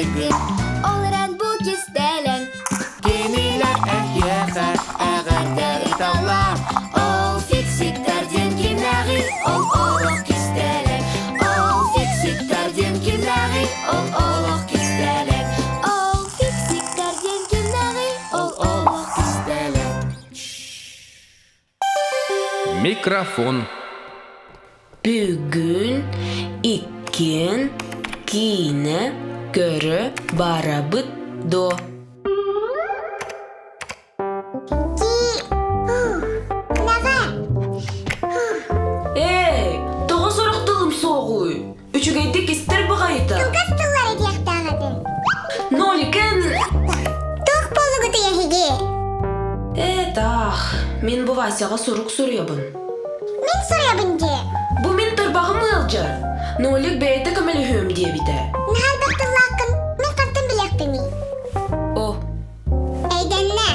Үчүгэйгин Ол эрэн бу кистэлэҥ Кинилэр эһиэхэ эҕэрдэ ыыталлар Ол фиксиктэр диэн кимнээҕий Ол олох кистэлэҥ Ол фиксиктэр диэн кимнээҕий Ол олох кистэлэҥ Ол фиксиктэр диэн кимнээҕий Ол олох кистэлэҥ Микрофон. Бүгүн иккиэн киинэ көрө барабыт дуо? Эй, тоҕо сорох тылым суоҕуй? Үчүгэйдик истэр баҕайыта. Кылгас тыллары диэхтээх этим. Ноликен! Туох буолугутуй эһиги? Ээ, таах, мин бу Васяҕа сурук суруйабын. Мин суруйабын дии. Бу мин тарбаҕым ыалдьар. Нолик бэйэтэ көмөлөһүөм диэбитэ. Наһаа элбэх тыллааххын, мин хантан билиэхпиний? О. Эйдэннэ,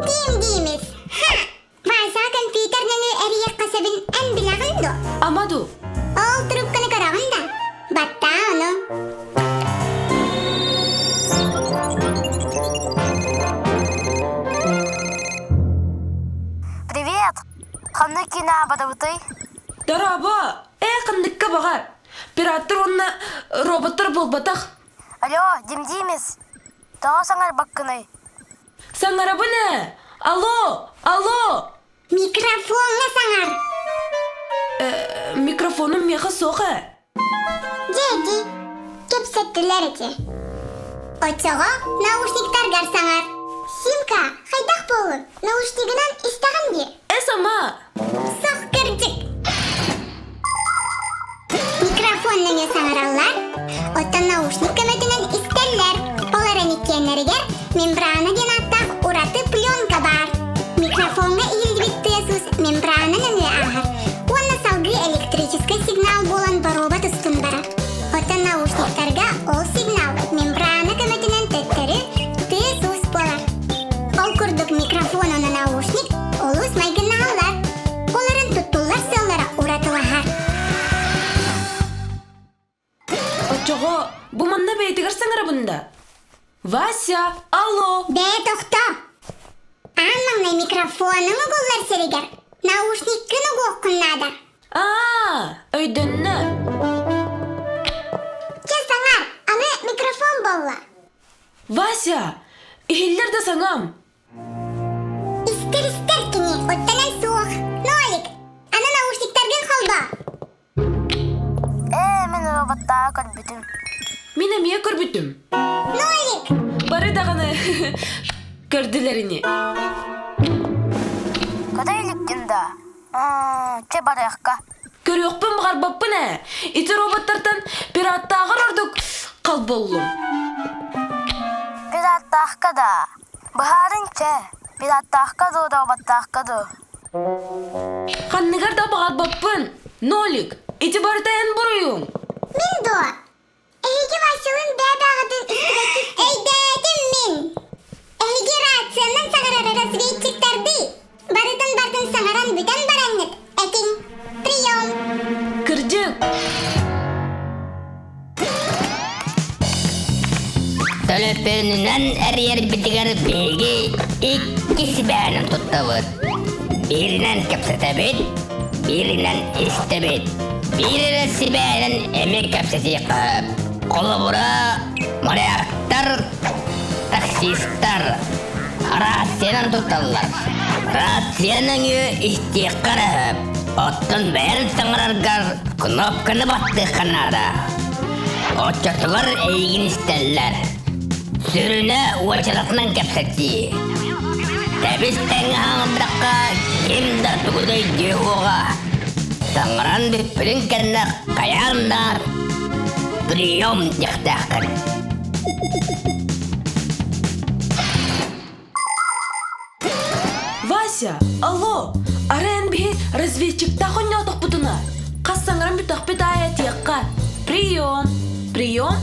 тиим диимис. Ха! Вася компьютер нөҥүө эрийиэххэ сөбүн эн билэҕин дуо? Ама дуу? Ол трубканы көрөҕүн да? Баттаа ону. Привет! Ханнык киинэ абадабытый? Дорообо! Ээ, ханныкка баҕар. Пираттар уонна роботтар буолбатах. Алло, Дим Димис. Тоҕо саҥарбаккыный? Саҥарабын ээ! Алло! Алло! Микрофоҥҥа саҥар! Э, микрофонум миэхэ суох ээ. Дьэ ити, кэпсэттилэр ити. Оччоҕо наушниктаргар саҥар. Симка, хайдах буоллун? Наушнигынан истэҕин дии? Э, сама! Сох кырдьык! Микрофон нөҥүө саҥараллар, оттон наушник көмөтүнэн истэллэр. Ол эрэн иккиэннэригэр мембрана диэн ааттаах ураты пленка баар. Микрофоҥҥа иһиллибит тыас-уус мембрана нөҥүө ааһар уонна салгыы электрическэй сигнал буолан боруоба тустун барар. Оттон наушниктарга ол сигнал мембрана көмөтүнэн төттөрү тыас-уус буолар. Ол курдук микрофон уонна наушник олус майгыннаһаллар. Олорун туттуллар сыаллара уратылаһар. Оччоҕо бу манна бэйэтигэр саҥарабын да? Вася, алло! Бээ тохто! Аан маҥнай микрофонуҥ угуллар сиригэр наушниккын угуоххун наада. Аа, өйдөннө. Чэ саҥар, аны микрофон буолла. Вася, иһиллэр да саҥам. Истэр-истэр кини, оттон суох. Нолик, аны наушниктаргын холбоо. Ээ, мин роботтааҕы көрбүтүм. Мин эмиэ көрбүтүм. Нолик! Бары даҕаны көрдүлэр ини. Көрө иликкин да? Чэ барыахха. Көрүөхпүн баҕарбаппын ээ. Ити роботтартан пираттааҕар ордук хал буоллум. Пираттаахка да. Быһаарыҥ чэ. Пираттаахка дуу, роботтаахка дуу. Ханныгар да баҕарбаппын. Нолик, ити барыта эн буруйуҥ. Мин дуо? Эһиги Василын бэйэ-бэйэҕитин истибэккит өйдөөтүм мин. Эһиги рациянан саҥарар разведчиктардыы. Барытын барытын саҥаран бүтэн бараҥҥыт, этиҥ. Прием! Кырдьык! Төлөпүөнүнэн эрийэрбитигэр биһиги икки сибээнэн туттабыт. Бииринэн кэпсэтэбит, бииринэн истэбит. Биир эрэ сибээнэн эмиэ кэпсэтиэххэ сөп. Холобура, моряктар, таксистар рациянан тутталлар. Рация нөҥүө истиэххэ эрэ сөп. Оттон бэйэҥ саҥараргар кнопканы баттыахха наада. Оччотугар эйигин истэллэр. Сүрүнэ уочаратынан кэпсэтии. Тэбис тэҥҥэ хаҥырдахха ким да тугу да өйдүө суоҕа. Саҥаран бүппүтүн кэннэ хайаан да прием диэхтээххин. Вася, алло! Арай эн биһи разведчиктаах онньоотохпутуна? Хас саҥаран бүтөхпүт аайы этиэххэ. Прием! Прием!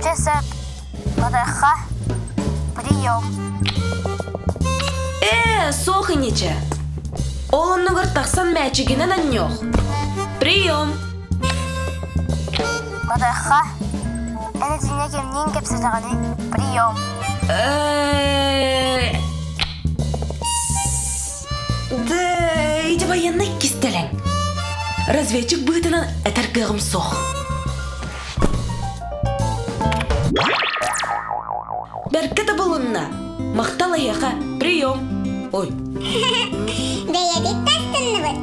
Чэ сөп. Барыахха. Прием. Ээ, суох иничэ. Ол оннугар тахсан мээчигинэн анньуох. Прием! Барыахха. Эн итиннэ кимниин кэпсэтэҕиний? Прием. Да, ити военный кистэлэҥ. Разведчик быһыытынан этэр кыаҕым суох. Бэркэ табылынна. Махтал эһиэхэ. Прием. Ой. Бэйэбит тастынныбыт.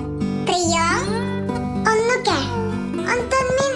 Прием. Оннук ээ. Онтон мин...